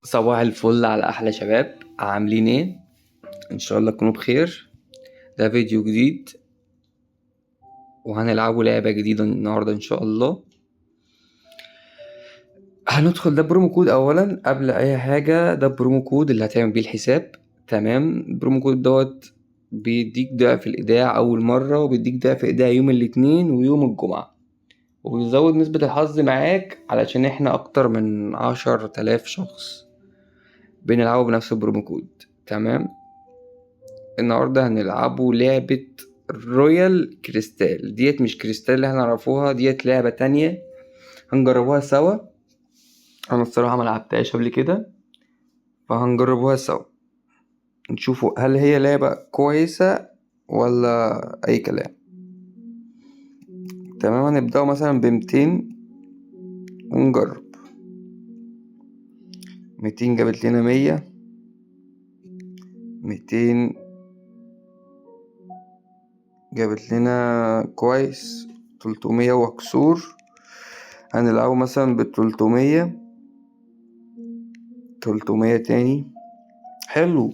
صباح الفل على احلى شباب، عاملين ايه؟ ان شاء الله تكونوا بخير. ده فيديو جديد وهنلعبوا لعبة جديدة النهاردة ان شاء الله. هندخل ده promo code اولا قبل اي حاجة. ده promo code اللي هتعمل بيه الحساب، تمام؟ ال promo code دوت بيديك ضعف الايداع اول مرة، وبيديك ضعف ايداع يوم الاثنين ويوم الجمعة، وبيزود نسبة الحظ معاك علشان احنا اكتر من 10,000 شخص بنلعبه بنفس ال promo code، تمام؟ النهارده هنلعبه لعبة Royal Crystal. ديت مش كريستال اللي احنا نعرفوها، ديت لعبة تانية هنجربوها سوا. انا الصراحة ما لعبتهاش قبل كده، فهنجربوها سوا نشوفوا هل هي لعبة كويسة ولا اي كلام. تمام، هنبدأ مثلا ب200 ونجرب. 200 جابت لنا 100، 200 جابت لنا كويس 300 وكسور. هنلعبه مثلا ب300، 300 تاني. حلو،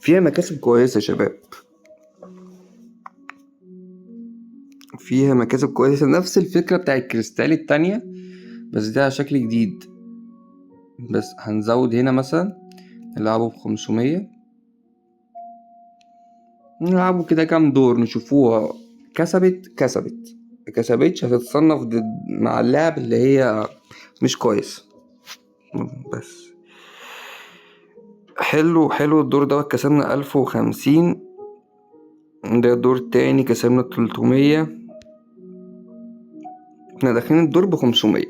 فيها مكاسب كويسة يا شباب، فيها مكاسب كويسة. نفس الفكرة بتاع الكريستال التانية بس ده على شكل جديد. بس هنزود هنا مثلا نلعبه ب500، نلعبه كده كام دور نشوفوها. كسبت كسبت، ما كسبتش هتتصنف ضد مع اللاعب اللي هي مش كويس. بس حلو حلو الدور دوت، كسبنا 1050. ده دور تاني كسبنا 300. احنا داخلين الدور ب500.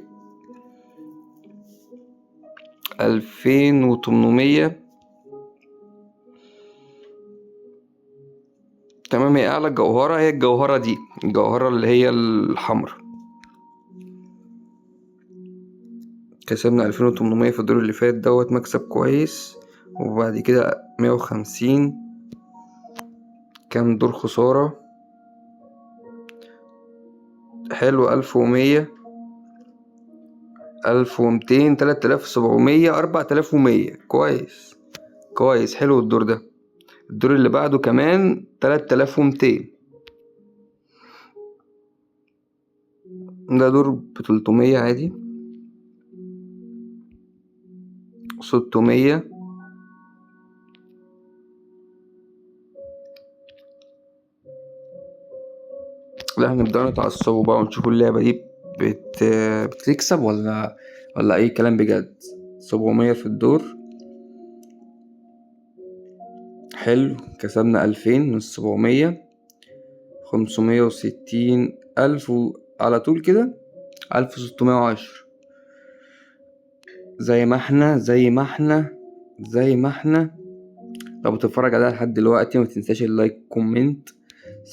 2800. تمام، هي أعلى جوهرة هي الجوهرة دي، الجوهرة اللي هي الحمراء. كسبنا 2800 في الدور اللي فات دوت، مكسب كويس. وبعد كده 150، كام دور خسارة. حلو، 1100، 1200، 3700، 4100. كويس كويس، حلو الدور ده. الدور اللي بعده كمان 3200، ده دور ب300 عادي. 600، لا هنبدأ نتعصبوا بقى ونشوفوا اللعبة دي بتكسب ولا أي كلام بجد. 700 في الدور، حلو، كسبنا 2000 من 700، 560، 1000 على طول كده، 1610. زي ما احنا، زي ما احنا، زي ما احنا. لو بتتفرج عليها لحد دلوقتي ما تنساش ال like، comment،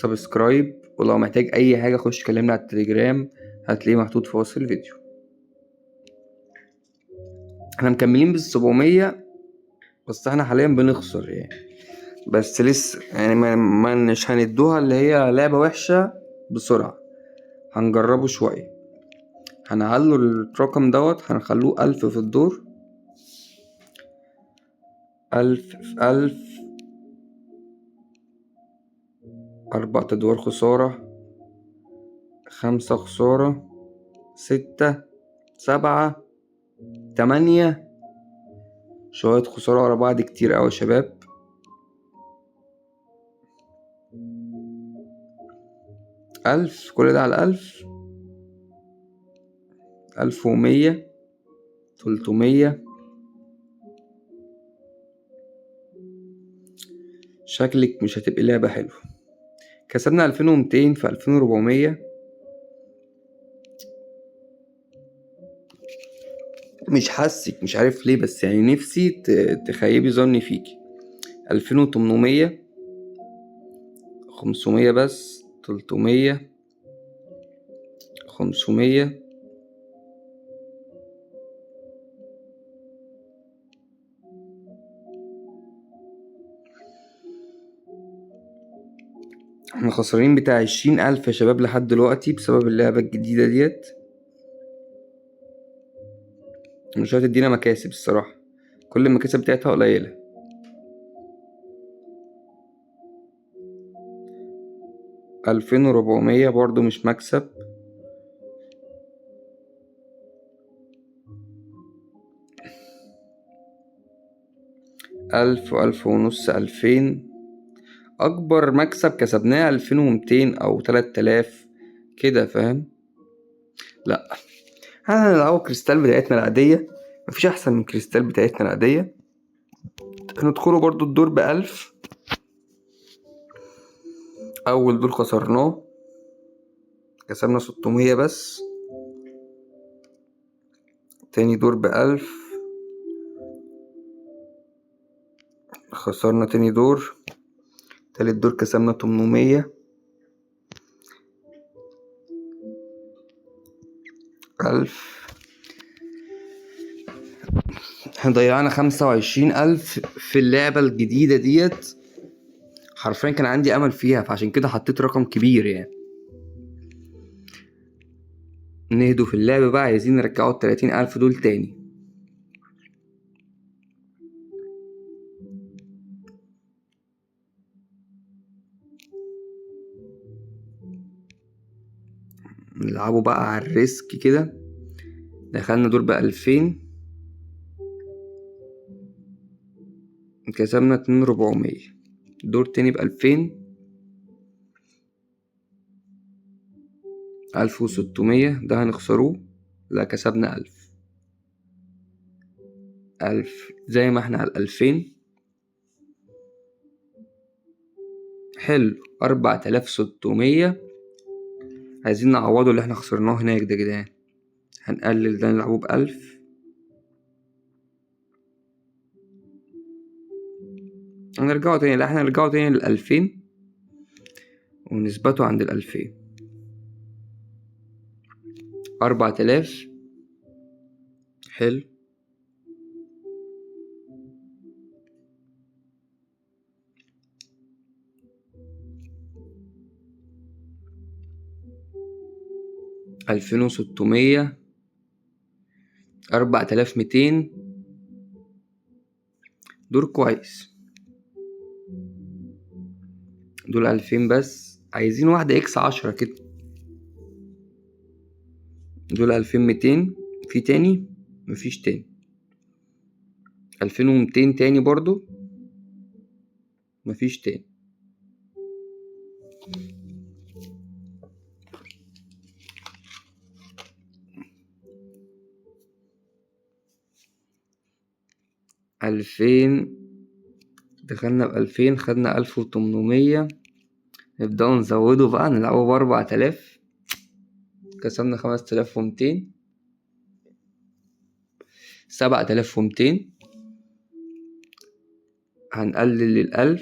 subscribe، ولو محتاج اي حاجة خش كلمنا على التليجرام، هتلاقيه محطوط في وصف الفيديو. احنا مكملين ب700، بس احنا حاليا بنخسر بس لسه ما مش هندوها اللي هي لعبة وحشة بسرعة، هنجربه شوية. هنعلو الرقم دوت، هنخلوه 1000 في الدور، 1000 في 1000، 4 أدوار خسارة، 5 خسارة، 6، 7، 8، شوية خسارة ورا بعض كتير أوي يا شباب. 1000، كل ده على 1000، 1100، 300. شكلك مش هتبقي لعبة حلوة. كسبنا 2200 في 2400. مش حاسك، مش عارف ليه، بس نفسي تخيبي ظني فيكي. 2800، 500 بس، 300، 500. احنا خسرانين بتاع 20,000 يا شباب لحد دلوقتي بسبب اللعبة الجديدة ديت. مش هتدينا مكاسب الصراحة. كل المكاسب بتاعتها قليلة. 2400 برضو مش مكسب. 1000 وألف ونص، 2000. أكبر مكسب كسبناه 2200 أو 3000 كده، فاهم؟ لا، هنلعبوا كريستال بتاعتنا العادية، مفيش أحسن من كريستال بتاعتنا العادية. هندخله برضو الدور ب1000. أول دور خسرناه، كسبنا 600 بس. تاني دور ب1000، خسرنا تاني دور. تالت دور كسبنا 800. 1000. احنا ضيعنا 25000 في اللعبة الجديدة ديت، حرفيا كان عندي أمل فيها، فعشان كده حطيت رقم كبير يعني. نهدوا في اللعبة بقى، عايزين نرجعوا ال30,000 دول تاني. نلعبوا بقى على ال risk كده. دخلنا دور ب2000، كسبنا اتنين ربعمية. دور تاني ب2000، 1600، ده هنخسروه. لا، كسبنا 1000. 1000 زي ما احنا على 2000. حلو، 4600. عايزين نعوضه اللي احنا خسرناه هناك ده يا جدعان. هنقلل ده، نلعبه ب1000. هنرجعه تاني، لا احنا هنرجعه تاني للألفين ونثبته عند 2000. 4000. حلو، 2600، 4200. دور كويس، دول 2000 بس. عايزين واحدة X 10 كده. دول 2200. في تاني؟ مفيش تاني. 2200 تاني برضو مفيش تاني. 2000، دخلنا ب2000، خدنا 1800. نبدأ نزوده بقى، نلعبه ب4000. كسبنا 5200، 7200. هنقلل لل1000،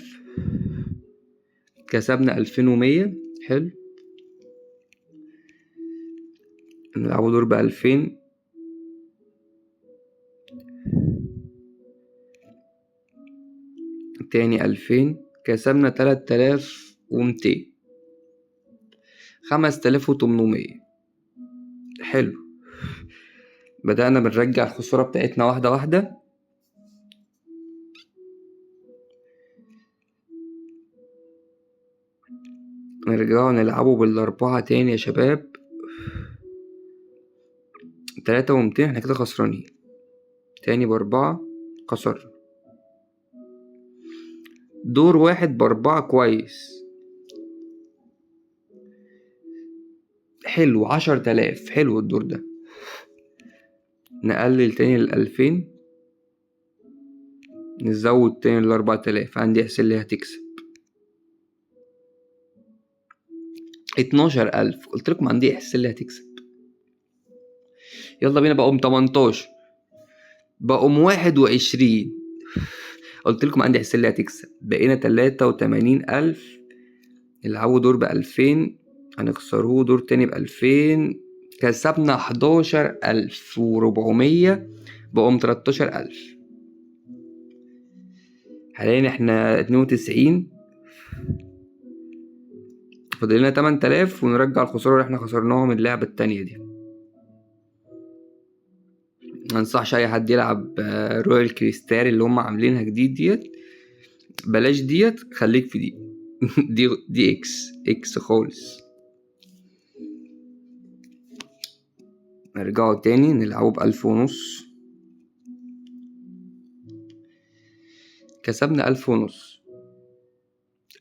كسبنا 2100. حلو، نلعبه دور ب2000. تاني 2000، كسبنا 3200، 5800. حلو، بدأنا بنرجع الخسارة بتاعتنا واحدة واحدة. نرجعوا نلعبوا بال4 تاني يا شباب. 3200، احنا كده خسرانين. تاني ب4 خسرنا. دور واحد ب4 كويس. حلو، 10000. حلو الدور ده. نقلل تاني لل2000، نزود تاني ل4000. عندي إحساس اللي هتكسب. 12000. قلت لكم عندي إحساس اللي هتكسب. يلا بينا. بقوم 18، بقوم 21. قلت لكم عندي إحساس اللي هتكسب. بقينا 83000. نلعبوا دور ب2000، هنخسروه. دور تاني ب2000، كسبنا 11400، بقوم 13000. حاليا احنا 92، فاضل لنا 8000 ونرجع الخسارة اللي احنا خسرناها من اللعبة التانية دي. ما انصحش اي حد يلعب رويال كريستال اللي هم عاملينها جديد ديت، بلاش ديت، خليك في دي. دي اكس اكس خالص. نرجعوا تاني نلعبوا ب1500، كسبنا 1500،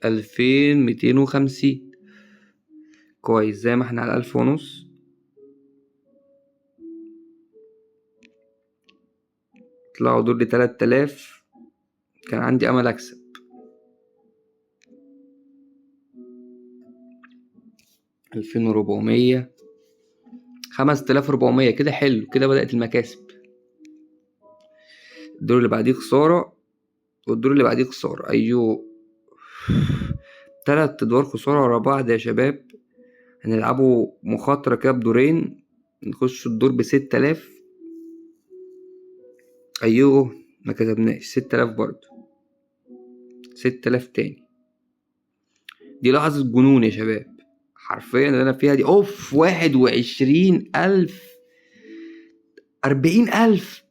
2250. كويس، زي ما احنا على 1500. طلعوا دول ل3000، كان عندي امل اكسب. 2400، 5400 كده حلو، كده بدأت المكاسب. الدور اللي بعديه خسارة، والدور اللي بعديه خسارة. أيوه، 3 أدوار خسارة ورا بعض يا شباب. هنلعبوا مخاطرة كده بدورين، نخش الدور ب6000. أيوه، ما كسبناش، 6000 برضه، 6000 تاني. دي لحظة جنون يا شباب حرفيا اللي أنا فيها دي. أوف، 21000، 40000.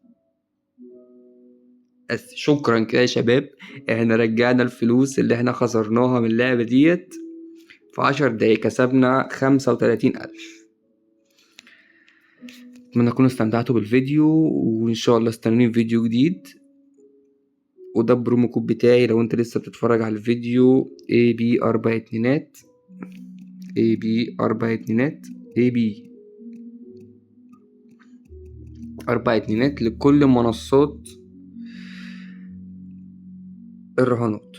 بس شكرا كده يا شباب، احنا رجعنا الفلوس اللي احنا خسرناها من اللعبة ديت في 10 دقايق، كسبنا 35000. اتمنى تكونوا استمتعتوا بالفيديو، وان شاء الله استنوني في فيديو جديد. وده ال promo code بتاعي لو انت لسه بتتفرج على الفيديو، A B أربع اتنينات، A B أربع اتنينات، A B أربع اتنينات لكل منصات الرهانات.